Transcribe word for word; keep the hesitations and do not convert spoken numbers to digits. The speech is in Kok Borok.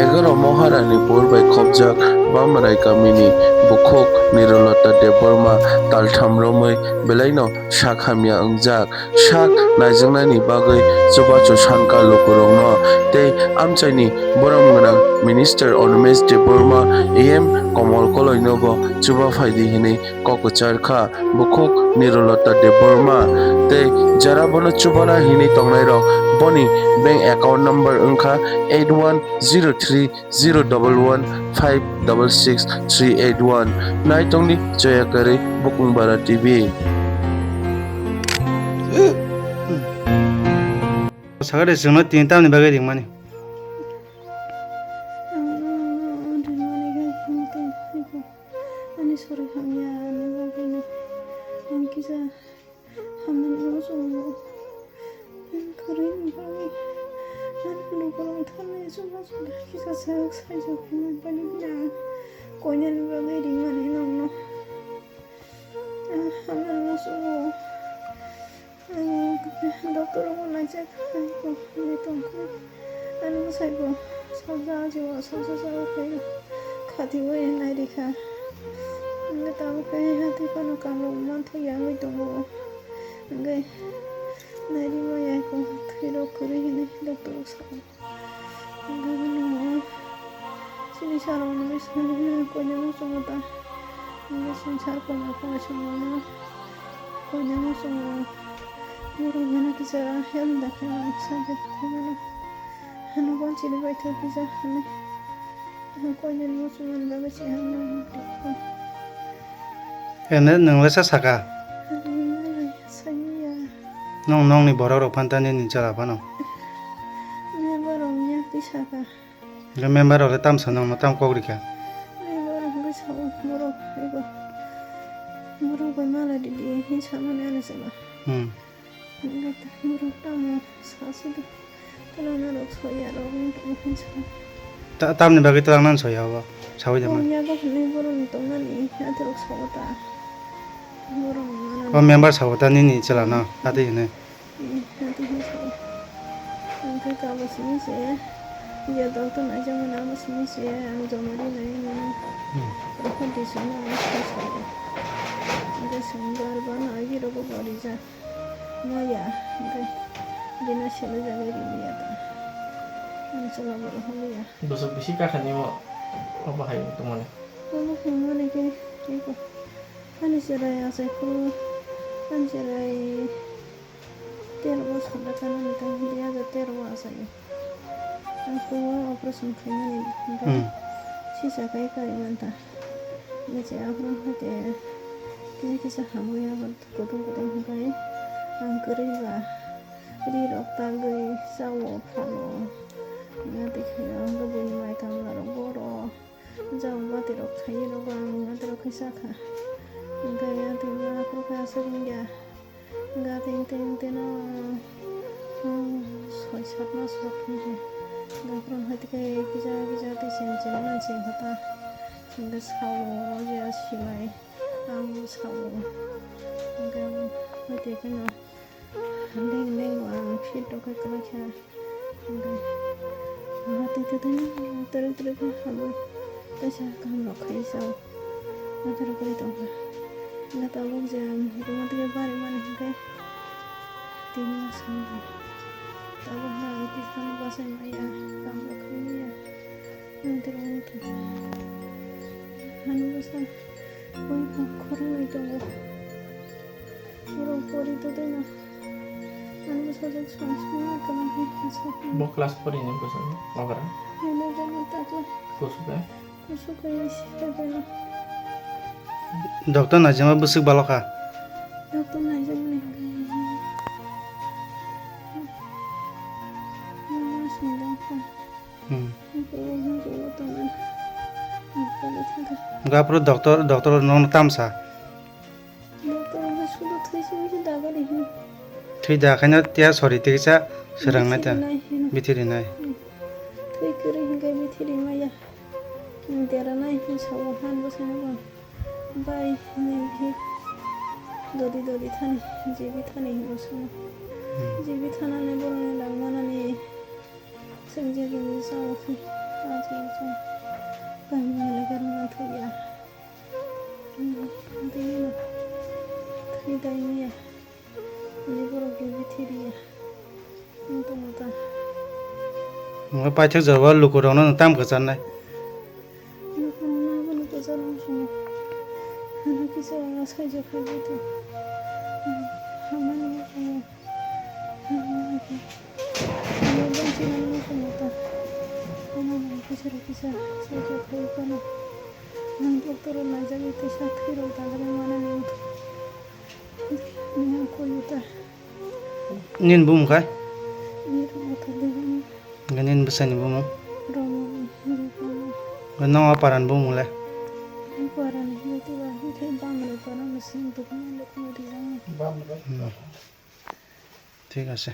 Egaroh Moharanipur bai khopjak Bamrai kamini bukhuk Nirulata Debbarma taltham romwi belaino sak hamya wngjak. Sak naijaknani bagwi chubachu sankha lukurokno tei amchaini borom gwnang Minister Animesh Debbarma, E M Komol Koloinobo chuba phaidi hwnwi kok kwchar kha. Bukhuk Nirulata Debbarma tei jara bono chubana hinwi tongnairok boni bank account number wngkha eight one zero three zero double one five double six three eight one. Naitongdi Joya Kwrwi, Bukung Bara T V. Sakha de chwngno tini tamni bagwi ringmani? Ani sori hamya, ani bagwino ang kisa hamya ni muchungo ang kwrwini bagwi ani lukurok thani chuma chuma kisa sak saijak hwnwi bini bini ang koinani bagwi ringmani nokno. Ang hamya ni muchungo. Ang doctor rokno naijak, ang kok hinwi tongkha. Ani bwsai bo sajak, aji o sajak, sajak khe khatiui nairikha. Hwnkhe tabuk khe hati phano kangrok manthokya wngwi tongo. Hwnkhe nairima ya kok thwirok kwrwi hinwi doctor rok sao. Hwnkhe bono chini sir rok hwnwi sanwi koinai muchungo ta. Hwnkhe chini sir koinai koinai chwngno koinai muchungo borok hwnwi kisa help da khe ang sajak khe mano. Hano bo chini baithok kisa hwnwi ang koinai muchungmani bagwi se hwnwi ang tongkha. Ene nwng le sa saka? Nwng le sanya. Nwng nokni borok rok phano ta nini chwla phano? Member rok ya twi saka. Hwnkhe member rok le tam sa nwngno tam kok rikha? Member rok hwnkhe sao borok ego. Borok bai mala ridi hin samani ani chwla. Hmm. Hwnkhe borok tamo sa sudu. Twlangna rok soya rok wng tong khe sa. Ta-, tamni bagwi twlangnani soya obo? Saui da man. Oya bo hwnwi borokni tongnani athorok sao ta. Borok ni mana. O member sao ta nini chwla no, ati hwnwi. Eh, ati hwnwi sao. Hwnkhe abo simi se, ya doctor naijakmani abo simi se, ang joma rinai hwnwi. Hmm. Tongkha di simi ang sao. Hwnkhe simi bar bar no agi rogo bo rijak. Maya, hwnkhe bini selo jagwi rwya ta. Ang chwla borok hamya. Bwswk bisi kakhani mo, obo hai tongmani. Obo hwnmani khe, eko. Ani chwrai achai phuru, ani chwrai tero bosor da kanani ta, dui hajar tero o achai. Ang kungwi operation khaimani, hwnkhe Hmm. sisa khai kari manta. Hwnkhe aphuru hwnkhe tei kisa hamwi abo kutung kutung hwnkhe ang kwrwi ba ri rok tagwi chao phano. Hwnkhe tei khe ang buini mai kamla rok boro jao bati rok khaiwi rok ang bati rok khe sakha. Hwnkhe tei ma aphuru khe aswk wngya. Hwnkhe tei tei tei no, hmm, soi sat mas rok wngkha. Hwnkhe aphuru hai tei khe kisa kisa tei chini chini mansi hota. Hwnkhe sao je silai ang sao. Hwnkhe hai tei khe no beng beng ang fit rok khe kwlai kha. Hwnkhe, ah, tei, tei, tei, tei, tei, tei, habwi, teisa kaham rok khai sao. Naithok rok kwrwi tongkha. Hwnkhe tabuk je ang hikhe tei bari mani hwnkhe, tini aswk wngkha. Tabuk no ang tisa no bachai maya, kaam rok khai maya. Naithok rok wngkha. Ani bwsa, oi, khoroknwi tongo. Borok pori to tei no. Ani bwsajwk song song khe kwlangkhe kisa. Bo class four ni bwsajwk okra. Hino jani takla. Kusu khe? Kusu khe sita bela. Doctor naijama bwswk balo kha? Doctor naijama ni hwnkhe. Mama sindang kha. Hmm. Hwnkhe o hwnkhe o tongo. Hwnkhe o thangkha. Hwnkhe aphuru doctor, doctor nono tamsa? Doctor hwnkhe sudu thwi simi se daga ri hino. Thwi da khaina tiya sori tiksa swrang nai ta. Bithi rinai hino. Bithi rinai. Hmm. Thwi kwrwi hwnkhe bithi rimaya. Hmm, dera nai hino sao han bwsano bo. Bai hini bithi dodi dodi thani, jibi thani hino sao. Hmm. Jibi thanani borokni Ang je joni sao khe, ah, je joni. Kami elakar ma thwiya. Ang tini no thwi dai niya. Ani borok rwgwi thiriya. Ang tongma ta. Omo paithak jora o lukurokno nwng tamo kwcharnai? Lukurokno abono kwchar wng swngo. Ano kisa saijak khaijak tong. Hamani muchungo. Hamani muchungo. Ano bangsi mani muchungo ta. Ano kisa kisa saijak khai phano. Ang doctor o laijagwi tei sa thwirok dagre manani wngkha. Nini ang koyuta. Nini bumung khai? Nini rwngthok de bumung. Nini bwsani bumung? Romoni, Romoni. Nong o parani bumung le? Ang parani, Jyotiba, hwnkhe Bamrwi parani simi bwkhwnai le kwmwi rijak. Hmm. Thik ase.